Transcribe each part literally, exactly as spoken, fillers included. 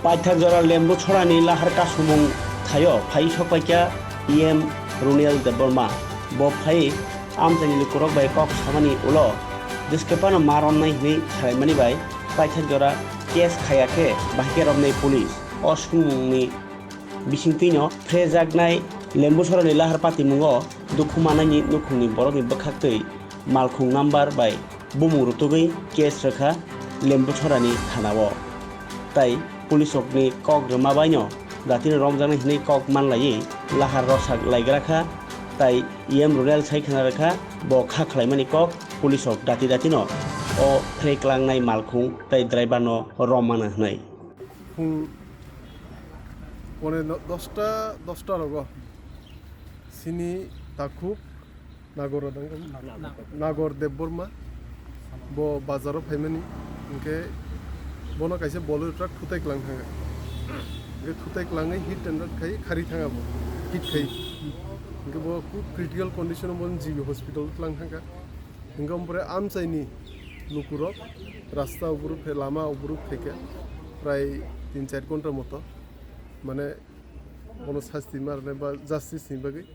Paithak jora Lembu Chorani lahar kasumung thaio phai sokpaikha E M Runel Debbarma. Bo phai amchaini lukurok bai kok samani ulo Diskrepano ma romnai hwnwi salaimani bai paithak jora case khaiya khe bahai khe romnai police. O swngmungni bisingtwino phrejaknai Lembu Chorani lahar patimungo dukhu manaini nukhungni borokni bwkhaktwi malkhung number bai bumung rutugwi case rwkha Lembu Chorani thanao. Tai police rokni kok rwma baino datino romjaknai hwnwi kok manlaiwi lahar rwsak laigra kha, tai E M Runel sai khna rwkha bo kha khlaimani kok police rok dati datino o phreklangnai malkhung tai driver no rom mana hwnwi. Phung pone no-, dosta, dosta rogo sini takhuk Nagor Radang, Nagor. Nagor Debbarma, bo bazaro phaimani, hwnkhe bono kaisa Bolero truck thutai klang thangkha. Hwnkhe thutai klangwi hit and run khai khari thangkha bo, hit khai. Hwnkhe bo khub critical condition o bono G B hospital klang thangkha. Hwnkhe ompore amchaini lukurok rasta oborok khe, lama oborok khaikhe prai tin char ghonta moto, mane bono sasti ma rwnai ba justice ni bagwi.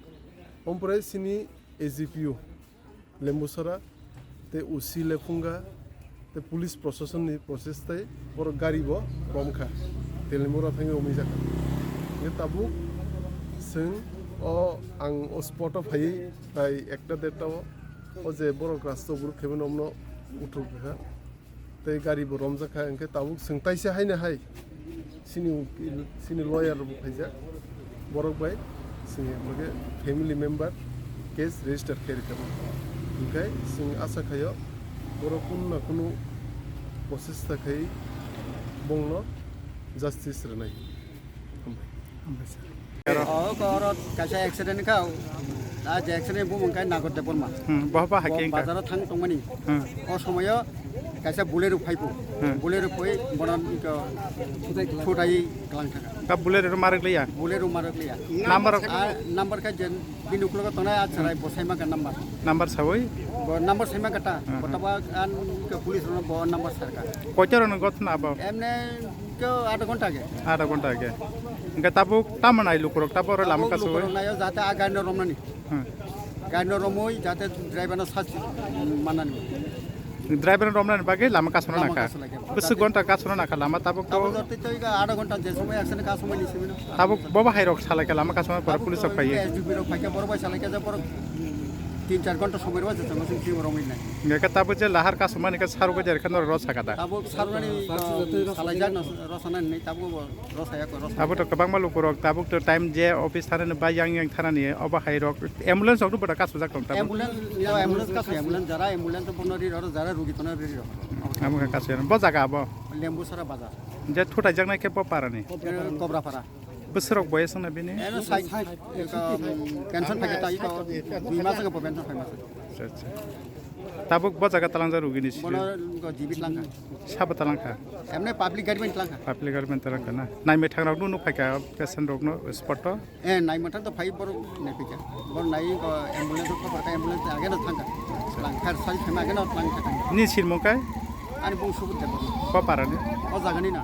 Ompore sini A G P O Lembusara tei O C Lephunga tei police proshasonni prochestai borok gari bo romkha, Telimura thangwi romwi jakha. Hwnkhe tabuk chwng o ang o spot o phaiwi prai ekta derta o, o je borok rasta oborok khaimano omno uthuk kha. Tei gari bo romjak kha, hwnkhe tabuk chwng taisa haino hai chini ukil, chini lawyer rok bo phaijak, borok bai chwng hwnkhe family member case register khe rwkha. Hwnkhe chwng acha khaio borok kunu na kunu prochesta khai bongno justice rwnai. Hambai. Hambai, sir. O, oro kaisa accident kha, o. A je accident bumung khe Nagor Debbarma. Hmm, bo ba hake wngkha? Bazaro thang tongmani. Hmm. O somoyo kaisa Bolero phaibo. Hmm. Bolero phai bono thutai klang thangkha. Ka Bolero rok marok liya? Bolero marok liya. Number? A number khe je bini uklogo tongnai a chwrai bo saima kha number. Number sawi? Bo number saima kha ta. Hmm, hmm. Bo tabo an police rok bo number sarkha. Koito rok nang gotna abo? Emne Kyo adha ghonta age. Adha ghonta age. Hwnkhe tabuk tamo nai lukurok tabuk oro lama kasugwi? Lukurok naio jate a gari no romnani. Hmm. Gari no romwi jate driver no sasti manani. Driver no romnani bagwi lama kasuna nakha. Lama kasuna khe. Bwswk ghonta kasuna nakha lama tabuk to. Tabuk jate to iga adha ghonta je somoi aksene ka somoi ni simi no. Tabuk bobo hai rok salai khe lama kasuna pore police rok phaiwi. S D P rok phaikhe borok bai salai khe borok tin char ghonta somoi rw je chama sing sing romwi nai. Hwnkhe tabuk je lahar kasumani khe sarugwi jer khe norok rw sakha da. Tabuk sarunani, uh, salaijak no. Rosana hinwi tabuk bo rosaya ko, rosaya. Abo to kwbangma lukurok tabuk to time je office thanani ba yang yang thanani obo hai rok ambulance rok no bwta kasujak tong tabuk. Ambulance, yo ambulance kasu, ambulance jara ambulance bono ri ro, jara rugi tono ri ro. Amo kha kasu bo jaga abo. Lembusara bazar. Je thutai jaknai khe bo parani. Kobrapara. Bwswk rok boyes wngna bini? Eno sai, um, pension paikhe ta iko dui mas wngkha bo pension paima. Acha, acha. Tabuk bo jaga talangjak rugini siri? Bono jibit langkha. Sabo talangkha? Emne public gari bai talangkha. Public gari bai talangkha na? Naimwthang rok no nukphaikha patient rok no spot o? Eh, naimwthang to phai borok naiphaikha. Borok nai ko ambulance ko phaikha, ambulance age no thangkha. Langkha sari thangma age no langkha. Ni sirmo kai? Ani bung subut de. Ko parani? O jagani na.